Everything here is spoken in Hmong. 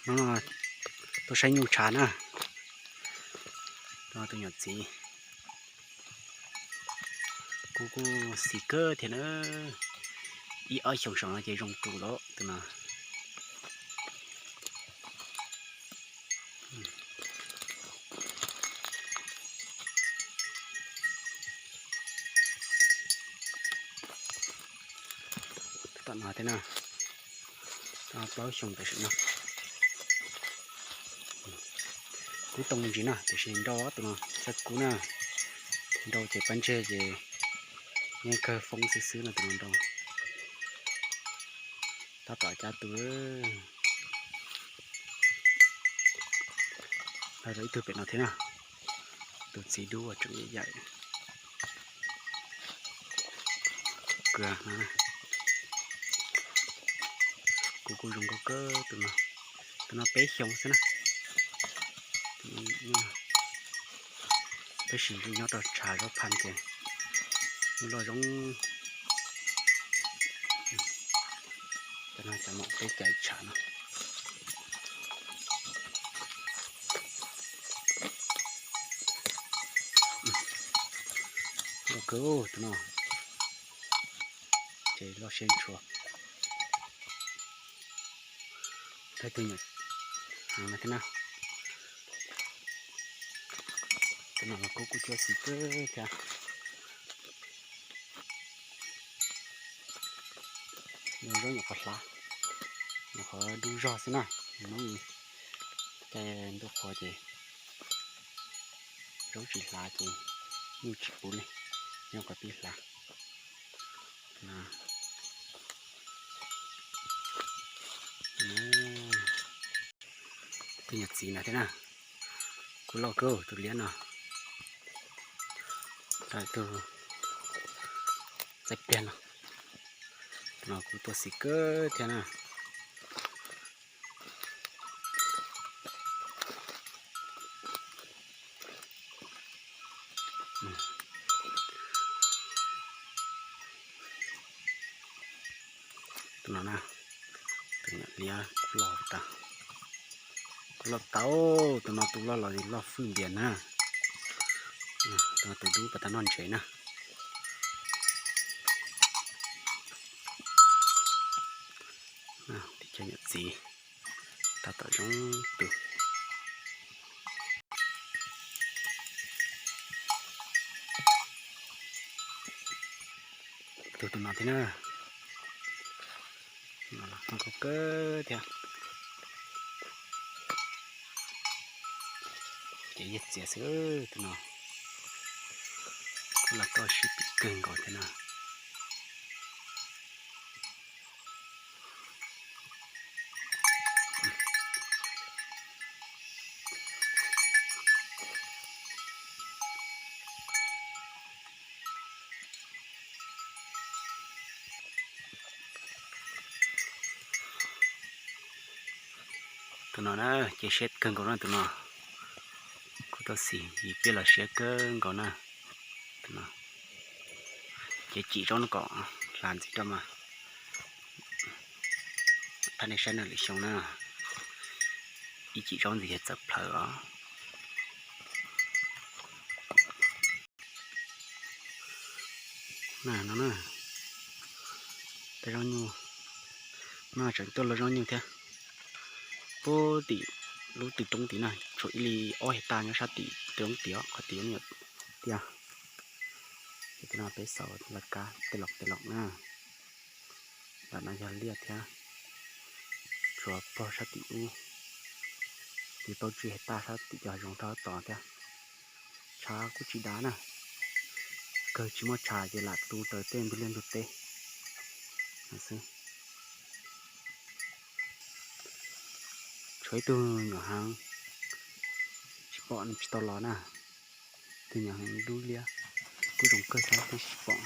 No tuaj saib nyuj tshav na. Tus nyuam txiv, kuv kuj xis kawg thiab na. Ib ob xyoos saum no ces zoo tus lawm tus no. Tom no thiab na, plaub xyoo tam sim no. Kub too me ntsis na, tiam sis nrau tus no txhob kub na. Nrau ces pab ntseg ces yeej kawg foob xwb xwb no tus no nrau. Tab tom cab tus. Ib tug pem no thiab na, tus txiv dub uas tseem yaim yaim. Kuv kuj zoo nkauj kawg tus no. Tus no peb xyoo xwb na. Tab sis nyob rau tshav zaub phaj ces loj zoo. Cov no cov mam peb cais tshav no. Loj kawg tus no, ces loj siab ntshua. Thawj tug nyuam heev no thiab na. Tus no los kuj kuj cuab xis kawg thiab. Yog zaub nyuam qhuav hlav, nyuam qhuav dub zog xwb na. Hnub caij ntuj qhuav ces zaub tsis hlav ces nyuj tsis puv li, nyuj qhuav pib hlav. Tus nyuam txiv no thiab na, kuj loj kawg tus liab no. Tus txaij pliag no, no kuj tuaj xis kawg thiab na. Tus no na, tus liab kuj loj tag, kuj loj tau, tus no tus loj los loj fwj npias na. Tus no tus dub pas tas noj ntsev na. Tib co nyuam txiv tab tom zoo tus. Tus tus no thiab na, no los zoo nkauj kawg thiab. Ces yaj txiav xwb tus no, kuj los toj sib pim kawg nkaus thiab na. Tus no na, ces siab kawg nkaus na tus no. Kuj tau xis yim pliag los siab kawg nkaus na. Tus no ces cim zaub no kom hlav ntxiv rau mas. Thaj nej saib no lwm xyoo na, ib cim zaub ntxiv ces txawm plhawv os. No, tej zaub nyuj no tseem tuaj luag zaub nyuj thiab. Puag tim lub tw roob tid na, tshuav ib li ob hais tas nyob sab tim tw roob tid os, qhov tid nyuam tiag. Ces tej no peb xaus laj kab tej los tej los na. Ntawm no yog liaj thiab, tshuav pog sab tim ub, ces tau tswj hais tas sab tim cov zoov rau tod thiab. Tshav kuj tsis dav na, kawg tsis muaj tshav ces lam tu raws tej ntug liaj ntug teb no xwb. Tshuav ib tug nyuam heev tsis pom, tsis tau los na. Tus nyuam heev dub liab kuj zoo kawg thiab, twb tsis pom.